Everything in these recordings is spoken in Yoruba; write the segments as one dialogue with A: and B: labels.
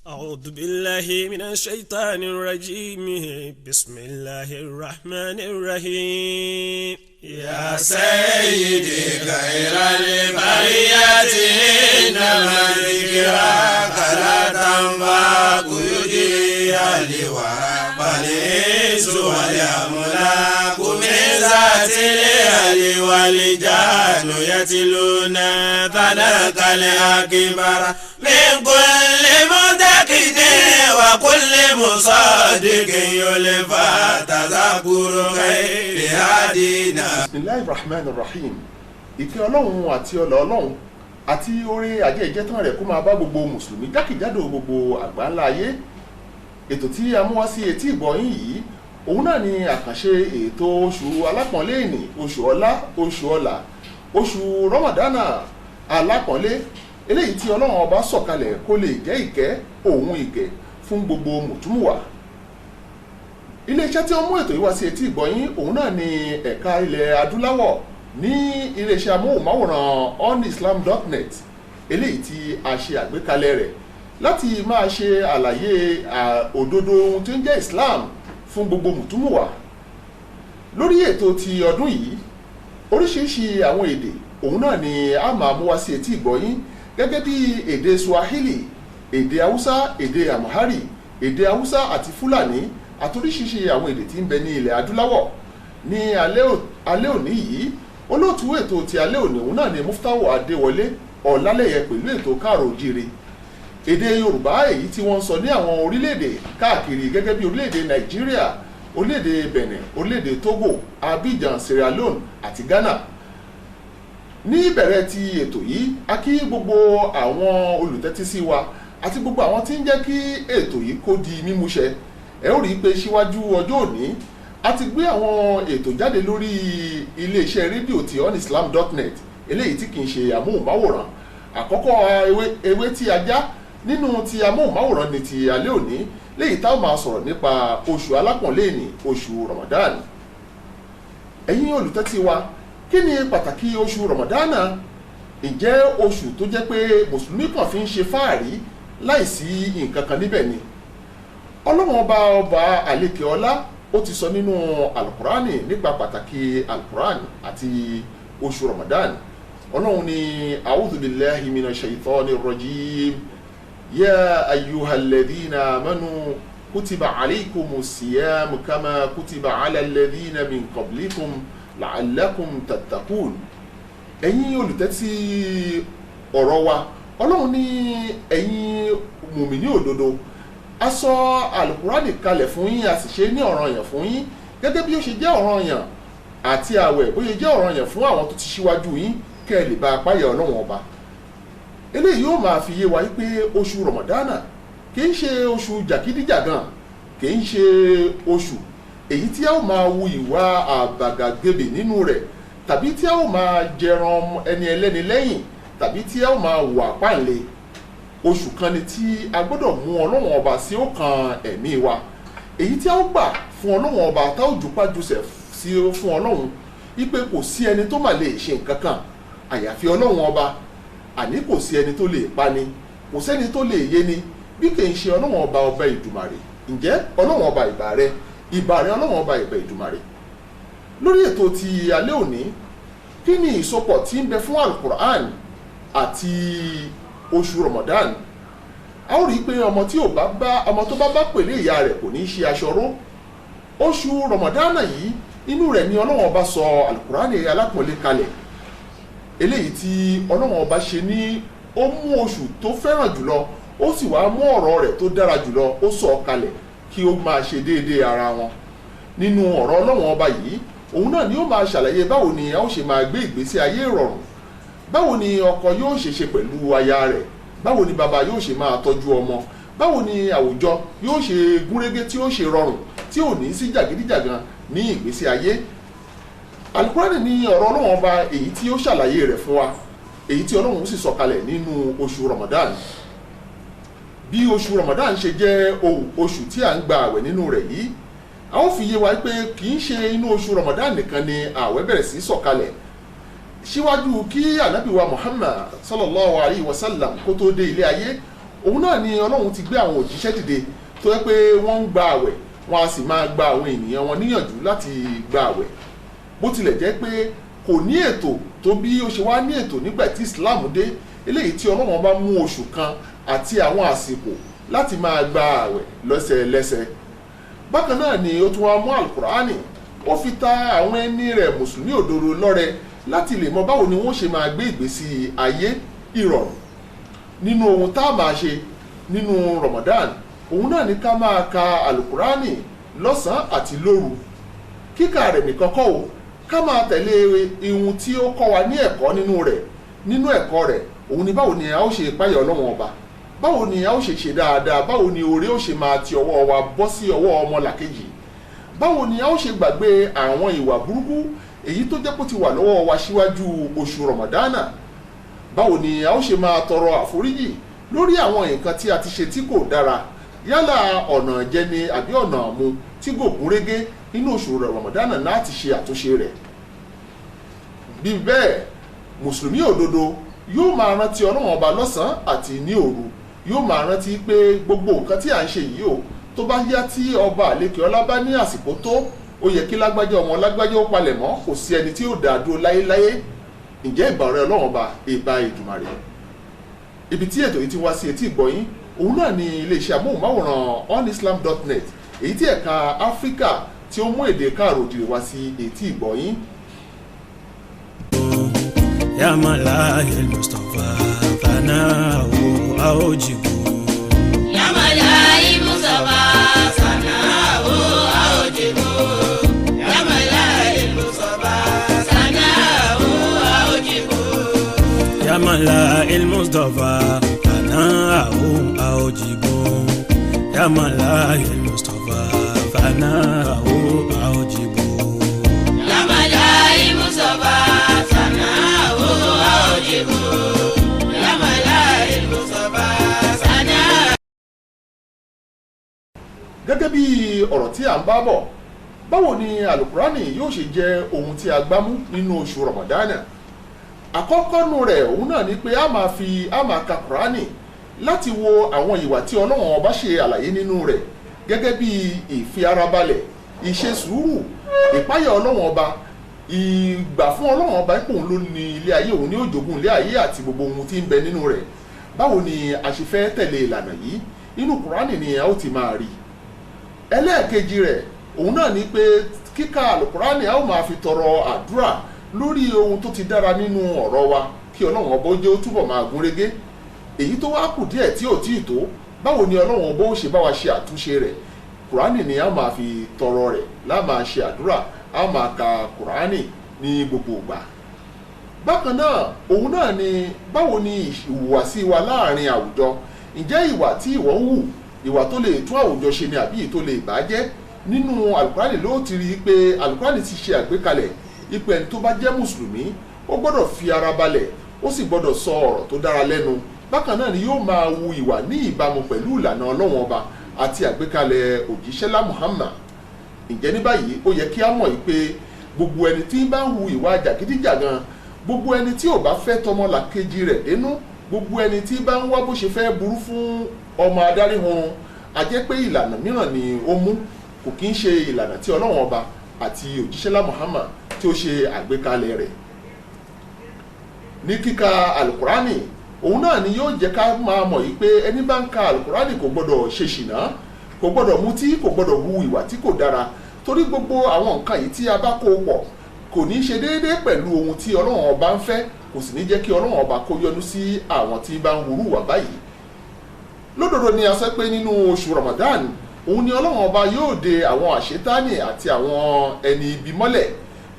A: أعوذ بالله من الشيطان الرجيم. بسم الله الرحمن الرحيم.
B: يا سيدي خير البرية إنما ذكراك لا تنفع قيودي الورى والإنس والأملاك من ذات الأهل والجان يتلون ثناك الأكبر من كل متقد وكل مصدق يلفى تذكر خير هدينا.
C: Bismillahir Rahmanir Rahim. Ìkẹ́ Ọlọ́run àti ọlà Ọlọ́run àti oore ajẹ́jẹ́tán rẹ̀ kó máa bá gbogbo mùsùlùmí jákèjádò gbogbo àgbáńlá ayé. Ètò tí a mú wá sí etí ìgbọ̀nyín yìí òun náà ni àkànṣe ètò oṣù alápọ̀nlé ìní, oṣù ọlá, oṣù ọlà, oṣù Rọ́mọ̀dánà alápọ̀nlé, eléyìí tí Ọlọ́run ọba sọ̀kalẹ̀ kó lè jẹ́ ìkẹ́ òun ìgẹ̀ fún gbogbo mùtúmùwà. Iléeṣẹ́ tí ó mú ètò yìí wá sí etí ìgbọ̀nyín òun náà ni ẹ̀ka ilẹ̀ adúláwọ̀ ní iléeṣẹ́ amóhùnmáwòrán onislam.net, eléyìí tí a ṣe àgbékalẹ̀ rẹ̀ láti máa ṣe àlàyé òdodo ohun tí ń jẹ́ Islam fún gbogbo mùtúmùwà. Lórí ètò ti ọdún yìí, oríṣiríṣi àwọn èdè òun náà ni a máa mú wá sí etí ìgbọ̀nyín, gẹ́gẹ́ bí èdè Swahili, èdè Haúsá, èdè Amhari, èdè Haúsá àti Fúlàní, àti oríṣiríṣi àwọn èdè tí ń bẹ ní ilẹ̀ adúláwọ̀. Ní alẹ́ òní yìí, olóòtú ètò ti alẹ́ òní òun náà ni Muftawo Adéwọlé Ọ̀làlẹ́yẹ pẹ̀lú ètò Káàrọ̀ Oòjíire. Èdè Yorùbá èyí tí wọ́n ń sọ ní àwọn orílẹ̀-èdè káàkiri gẹ́gẹ́ bí orílẹ̀-èdè Nàìjíríà, orílẹ̀-èdè Benin, orílẹ̀-èdè Togo, Abidjan, Sierra Leone àti Ghana. Ní ìbẹ̀rẹ̀ ti ètò yìí, a kí gbogbo àwọn olùtẹ́tísí wa àti gbogbo àwọn tí ń jẹ́ kí ètò yìí kó di mímúṣẹ. Ẹ ó rí i pé síwájú ọjọ́ òní a ti gbé àwọn ètò jáde lórí iléeṣẹ́ rédíò ti onislam.net, eléyìí tí kì í ṣe amóhùnmáwòrán. Àkọ́kọ́ ewé tí a já nínú ti amóhùnmáwòrán ni ti alẹ́ òní, léyìí táwọn máa sọ̀rọ̀ nípa oṣù alápọ̀nlé ní oṣù Ramadan. Ẹ̀yin olùtẹ́tí wa, kí ni pàtàkì oṣù Ramadan? Ǹjẹ́ oṣù tó jẹ́ pé mùsùlùmí kan fi ń ṣe fáàrí láìsí nǹkan kan níbẹ̀ ni? Ọlọ́run ọba ọba àlekè ọlá ó ti sọ nínú alukurani nípa pàtàkì alukurani àti oṣù Ramadan. Ọlọ́run ní a'udhu billahi minash shaitani rrajim, ya ayyuhalladhina amanu kutiba alaykumus siyam kama kutiba ala alladhina min qablikum la'allakum tattaqun. Ẹ̀yin olùtẹ́tí ọ̀rọ̀ wa, Ọlọ́run ní ẹ̀yin mùmíní òdodo, a sọ alukurani kalẹ̀ fún yín, a sì ṣe ní ọ̀ranyàn fún yín gẹ́gẹ́ bí ó ṣe jẹ́ ọ̀ranyàn àti àwẹ̀ bó ṣe jẹ́ ọ̀ranyàn fún àwọn tó ti ṣíwájú yín, kẹ́ ẹ lè bá apáyà Ọlọ́run ọba. Eléyìí yóò máa fi yé wa pé oṣù Rọ̀mọ̀dánà kì í ṣe oṣù jàgídíjàgan, kì í ṣe oṣù èyí tí a ó máa wu ìwà àbàgàgebè nínú rẹ̀, tàbí tí a ó máa jẹran ẹni ẹlẹ́ni lẹ́yìn, tàbí tí a ó máa wà páǹle. Oṣù kan ni tí a gbọ́dọ̀ mú Ọlọ́run ọba sí ọkàn ẹ̀mí wa, èyí tí a ó gbà fún Ọlọ́run ọba tá ó jùpájùsẹ̀ sí fún Ọlọ́run wípé kò sí ẹni tó mà lè ṣe nǹkan kan àyàfi Ọlọ́run ọba. Àní kò sí ẹni tó lè pani, kò sẹ́ni tó lè yé ni bí kì í ṣe Ọlọ́run ọba ọba Ìdùmarè. Ǹjẹ́ Ọlọ́run ọba ìbà rẹ, ìbà rẹ Ọlọ́run ọba ìbà Ìdùmarè. Lórí ètò ti alẹ́ òní, kí ni ìsopọ̀ tí ń bẹ fún alukur'an àti oṣù Ramadan? A ó rí i pé ọmọ tó bá bá pèlé ìyá rẹ̀ kò ní í ṣe aṣọ ró. Oṣù Ramadan yìí, inú rẹ̀ ni Ọlọ́run ọba sọ alukur'an alápọ̀nlé kalẹ̀, eléyìí tí Ọlọ́run ọba ṣe ní ó mú oṣù tó fẹ́ràn jùlọ, ó sì wá mú ọ̀rọ̀ rẹ̀ tó dára jùlọ ó sọ kalẹ̀ kí ó máa ṣe déédéé ara wọn. Nínú ọ̀rọ̀ Ọlọ́run ọba yìí, òun náà ni ó máa ṣàlàyé báwo ni a ó ṣe máa gbé ìgbésí ayé ìrọ̀rùn, báwo ni ọkọ yóò ṣe ṣe pẹ̀lú aya rẹ̀, báwo ni bàbá yóò ṣe máa tọ́jú ọmọ, báwo ni àwùjọ yóò ṣe gúnrégé tí ó ṣe rọrùn tí ò ní sí jàgídíjàgan ní ìgbésí ayé. Alukurani ni ọ̀rọ̀ Ọlọ́run ọba èyí tí ó ṣàlàyé rẹ̀ fún wa, èyí tí Ọlọ́run sì sọ̀kalẹ̀ nínú oṣù Ramadan. Bí oṣù Ramadan ṣe jẹ́ oṣù tí à ń gba àwẹ̀ nínú rẹ̀ yìí, a ó fi yé wa pé kì í ṣe inú oṣù Ramadan nìkan ni àwẹ̀ bẹ̀rẹ̀ sí sọ̀kalẹ̀. Síwájú kí ànábì wa Muhammad sallallahu alayhi wa sallam kó tó dé ilé ayé, Òun náà ni Ọlọ́run ti gbé àwọn òjíṣẹ́ dìde tó yẹ pé wọ́n ń gba àwẹ̀, wọ́n á sì máa gba àwọn ènìyàn wọn níyànjú láti gba àwẹ̀. Bó tilẹ̀ jẹ́ pé kò ní ètò tó bí ó ṣe wá ní ètò nígbà tí Islam dé, eléyìí tí Ọlọ́run bá mú oṣù kan àti àwọn àsìkò láti máa gba àwẹ̀ lọ́sẹ̀lẹ́sẹ̀. Bákan náà ni ó tún wá mú Alukurani, ó fi ta àwọn ẹni rẹ̀ mùsùlùmí òdodo lọ́rẹ láti lè mọ báwo ni wọ́n ṣe máa gbé ìgbésí ayé ìrọ̀rùn. Nínú ohun tá a máa ṣe nínú Ramadan, òun náà ni ká máa ka Alukurani lọ́sàn-án àti lóru. Kíkà rẹ̀ nìkan kọ́ o, ká máa tẹ̀lé ihun tí ó kọ́ wa ní ẹ̀kọ́ nínú rẹ̀. Nínú ẹ̀kọ́ rẹ̀, òun ni báwo ni a ó ṣe páyà Ọlọ́run ọba, báwo ni a ó ṣe ṣe dáadáa, báwo ni oore ó ṣe máa ti ọwọ́ wa bọ́ sí ọwọ́ ọmọlàkejì, báwo ni a ó ṣe gbàgbé àwọn ìwà burúkú èyí tó jẹ́ kó ti wà lọ́wọ́ wa síwájú oṣù Ramadana, báwo ni a ó ṣe máa tọrọ àforíjì lórí àwọn nǹkan tí a ti ṣe tí kò dára, yálà ọ̀nà jẹni àbí ọ̀nà mu tí kò gúnrégé nínú oṣù Ramadana láti ṣe àtúnṣe rẹ̀. Bí bẹ́ẹ̀, mùsùlùmí òdodo yóò máa rántí Ọlọ́run ọba lọ́sàn-án àti ní òru, yóò máa rántí pé gbogbo nǹkan tí à ń ṣe yìí o, tó bá yá tí ọba àlekè ọlá bá ní àsìkò tó, ó yẹ kí lágbájá ọmọ lágbájá ó palẹ̀ mọ́, kò sí ẹni tí ó dá dúró láéláé. Ǹjẹ́ ìbà ọ̀rẹ́ Ọlọ́run ọba, ìbà Èdùmàrè. Ibi tí ètò yìí ti wá sí etí ìgbọ̀yín, òun náà ni iléeṣẹ́ amóhùnmáwòrán onislam.net, èyí tí ẹ̀ka Áfíríkà tí ó mú èdè káàró òjìrè wá sí etí ìgbọ̀yín.
A: يا ملاهي المصطفى ثناه أوجب.
B: يا ملاهي المصطفى ثناه أوجب. يا ملاهي المصطفى ثناه أوجب.
A: يا ملاهي المصطفى ثناه أوجب. يا ملاهي المصطفى ثناه أوجب.
B: يا ملاهي المصطفى ثناه أوجب. يا ملاهي المصطفى ثناه.
C: Gẹ́gẹ́ bí ọ̀rọ̀ tí à ń bá bọ̀, báwo ni Alukurani yóò ṣe jẹ́ ohun tí a gbámú nínú oṣù Ramadana? Àkọ́kọ́ nù rẹ̀, òun náà ni pé a máa ka Kurani láti wo àwọn ìwà tí Ọlọ́run ọba ṣe àlàyé nínú rẹ̀, gẹ́gẹ́ bí ìfi ara balẹ̀, ìṣe sùúrù, ìpáyà Ọlọ́run ọba, ìgbà fún Ọlọ́run ọba pé òun ló ní ilé ayé, òun ní ó jogún ilé ayé àti gbogbo ohun tí ń bẹ nínú rẹ̀. Báwo ni a ṣe fẹ́ tẹ̀lé ìlànà yìí? Inú Kùránì ni a ó ti máa rí. Ẹlẹ́ẹ̀kejì rẹ̀, òun náà ni pé kíka Àlùkùránì a ó máa fi tọrọ àdúrà lórí ohun tó ti dára nínú ọ̀rọ̀ wa, kí Ọlọ́run ọba ó jẹ́ ó túbọ̀ máa gún régé. Èyí tó wá kù díẹ̀ tí ò tíì tó, báwo ni Ọlọ́run ọba ó ṣe bá wa ṣe àtúnṣe rẹ̀? Kùránì ni a máa fi tọrọ rẹ̀, la máa ṣe àdúrà, a máa ka Kùránì ní gbogbo ìgbà. Bákan náà, òun náà ni báwo ni ìhùwàsí wa láàrin àwùjọ. Ǹjẹ́ ìwà tí ìwọ ń hù, ìwà tó lè tún àwùjọ ṣe ni àbí tó lè bàjẹ́? Nínú Alukurani ló ti rí i pé Alukurani ti ṣe àgbékalẹ̀ ipò ẹni tó bá jẹ́ mùsùlùmí, ó gbọ́dọ̀ fi ara balẹ̀, ó sì gbọ́dọ̀ sọ ọ̀rọ̀ tó dára lẹ́nu. Bákan náà ni yóò máa hu ìwà ní ìbámu pẹ̀lú ìlànà Ọlọ́run ọba àti àgbékalẹ̀ òjíṣẹ́lá Muhammad. Ǹjẹ́ ní báyìí, ó yẹ kí á mọ̀ pé gbogbo ẹni tí bá ń hu ìwà jàgídíjàgan, gbogbo ẹni tí ò bá fẹ́ tọmọlàkejì rẹ̀ dénú, gbogbo ẹni tí bá ń wá bó ṣe fẹ́ burú fún ọmọ adarí hun, a jẹ́ pé ìlànà mìíràn ni ó mú, kò kí ń ṣe ìlànà tí Ọlọ́run ọba àti òjíṣẹ́lá Muhammad tí ó ṣe àgbékalẹ̀ rẹ̀. Ní kíka Alukurani, òun náà ni yóò jẹ́ ká máa mọ̀ yìí pé ẹni bá ń ka Alukurani kò gbọ́dọ̀ ṣe ṣìnà, kò gbọ́dọ̀ mutí, kò gbọ́dọ̀ hu ìwà tí kò dára, torí gbogbo àwọn nǹkan yìí tí a bá kó pọ̀ kò ní ṣe déédéé pẹ̀lú ohun tí Ọlọ́run ọba ń fẹ́, kò sì ní jẹ́ kí Ọlọ́run ọba kó yọ́nú sí àwọn tí bá ń hurú ìwà báyìí. Lódodo ni a sọ pé nínú oṣù Ramadan, òun ni Ọlọ́run ọba yóò de àwọn àṣetánì àti àwọn ẹni ibi mọ́lẹ̀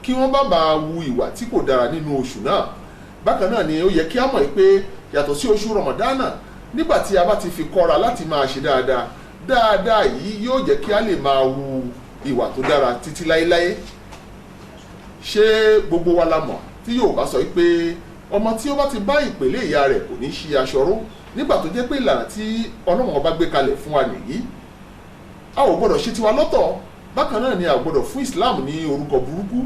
C: kí wọ́n bá máa hu ìwà tí kò dára nínú oṣù náà. Bákan náà ni ó yẹ kí a mọ̀ pé yàtọ̀ sí oṣù Ramadan, nígbà tí a bá ti fi kọ́ra láti máa ṣe dáadáa, dáadáa yìí yóò jẹ́ kí a lè máa hu ìwà tó dára títí láéláé. Ṣé gbogbo wa la mọ̀ tí Yorùbá sọ pé ọmọ tí ó bá ti bá ìpèlé ìyá rẹ̀ kò ní ṣí aṣọ ró, nígbà tó jẹ́ pé ìlànà tí Ọlọ́run ọba gbé kalẹ̀ fún wa nìyí. A ò gbọ́dọ̀ ṣe tiwa lọ́tọ̀. Bákan náà ni a ò gbọ́dọ̀ fún Islam ní orúkọ burúkú.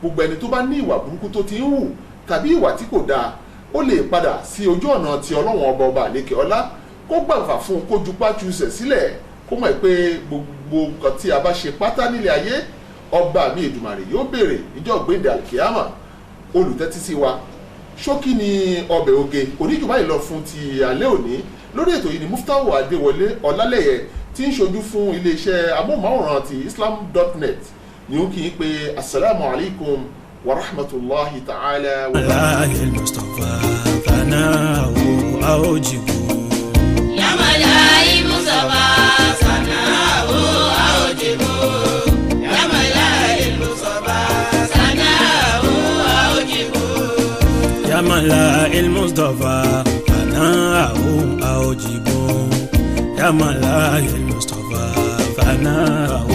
C: Gbogbo ẹni tó bá ní ìwà burúkú tó ti ń hù tàbí ìwà tí kò dáa, ó lè padà sí ojú ọ̀nà ti Ọlọ́run ọba ọba àlékè ọlá, Kó gbàgbà fún un, kó jupá jùsẹ̀ sílẹ̀, kó mọ̀ pé gbogbo nǹkan tí a bá ṣe pátá nílé ayé, ọba mi Èdùmàrè yóò béèrè níjọ́ gbéǹde àlùkìyámà. Olùtẹ́tí sí wa, ṣókí ni ọbẹ̀ oge. Oníjù báyìí lọ fún ti alẹ́ òní lórí ètò yìí ni Muftahu Adéwọlé Ọlálẹ́yẹ tí ń ṣojú fún iléeṣẹ́ amóhùnmáwòrán ti islam.net ni ó kì í pé asalaamu alaykum wa rahmatulahi ta'ala wa.
A: الله المصطفى فناه أوجب.
B: يا ملاي مصطفى سناه أوجب. يا ملاي المصطفى سناه أوجب.
A: يا ملاء المصطفى فناه أوجب. يا ملاء المصطفى فناه.